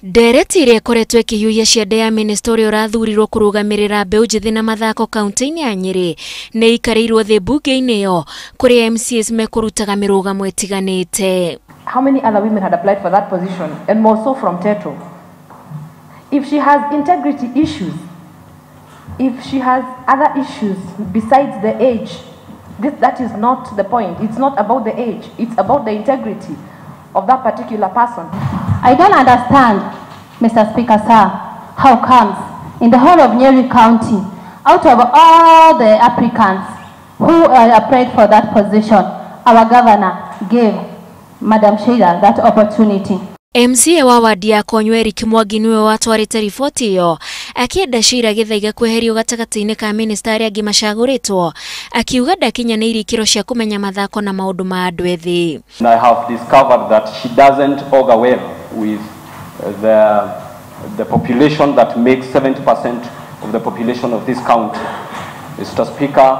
Ndereti ĩrĩa ĩkoretwo ĩkĩhiũhia ciande ya minista ũrĩa ũrathurirwo kũrũgamĩrĩra mbeũ njĩthĩ na mathako kaunti-inĩ ya Nyĩrĩ nĩ ĩikarĩirwo thĩ mbunge-inĩ ĩyo kũrĩa MCAs mekũrutaga mĩrũgamo ĩtiganĩte. How many other women had applied for that position, and more so from Teto? If she has integrity issues, if she has other issues besides the age, that is not the point. It's not about the age, it's about the integrity of that particular person. I don't understand, Mr. Speaker, sir, how comes in the whole of Nyeri County, out of all the applicants who applied for that position, our governor gave Madam Sheila that opportunity. MCA wa wadi ya Konywa Eric Mwangi niwe watwarĩte riboti ĩyo akĩenda Sheila Gĩthaiga kweherio gatagatĩ-inĩ ka minista arĩa angĩ macagũrĩtwo, akiuga ndakinyanĩirie ikĩro cia kũmenya mathako na maũndũ ma andũ ethĩ. And I have discovered that she doesn't augur well with the population that makes 70% of the population of this county. Mr. Speaker,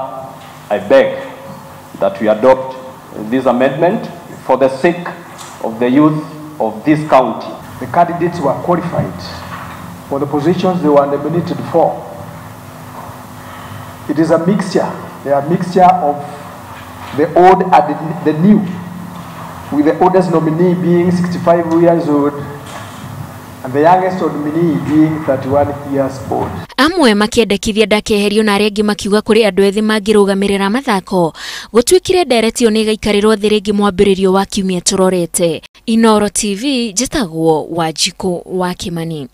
I beg that we adopt this amendment for the sake of the youth of this county. The candidates were qualified for the positions they were nominated for. It is a mixture. They are a mixture of the old and the new, with the oldest nominee being 65 years old and the youngest nominee being 31 years old. Amwe makĩendekithia ndakeherio na arĩa angĩ makiuga kũrĩ andũ ethĩ mangĩrũgamĩrĩra mathako. Gũtuĩkire ndereti ĩyo nĩ ĩgaikarĩrwo thĩ rĩngĩ mwambĩrĩrio wa kiumia tũrorete. Inooro TV, njĩtagwo Wanjikũ wa Kĩmani.